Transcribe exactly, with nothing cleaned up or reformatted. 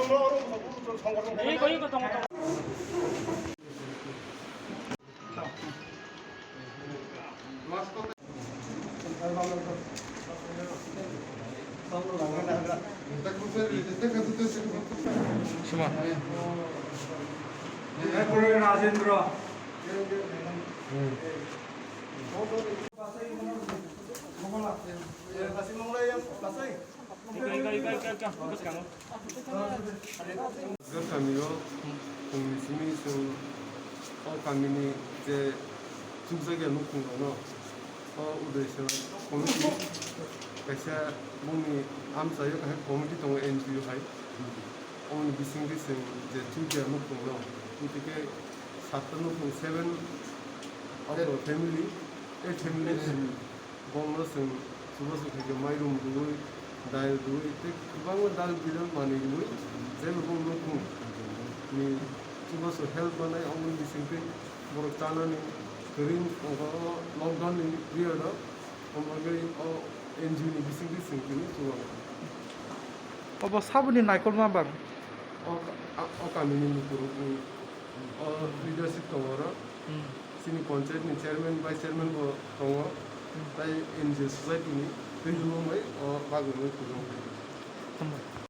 Suma. Rajendra. Gor kamio, pungni simi chwng o kamini je chukjakya nukhungrokno o Udaiswra committee kaisa bumni amchaio kaisa committee tongo N G O hai. Oboni bisingtwi chwng je chukya nukhungno, tei khe satta nukhung, seven of the family, eight family. Bongno chwng chubachu khaikhe mairum rwui, dal rwui, tei kwbangma dal bidal manwi rwui, jeba bongno nukhung ni chubachu help manai, oboni bisingtwi borok chanani kwrwi tongo o lockdown ni period o, omo bagwi o N G O ni bisingtwi chwng tini chubago. Obo saboni naikolma bang? O, a, o kamini nukhung, o leadership tongo oro. Hmm. Chini panchayat ni chairman, vice chairman bo tongo. Hmm. Tai N G O society ni twi Hmm. Bai o bagwi no twi. Hambai.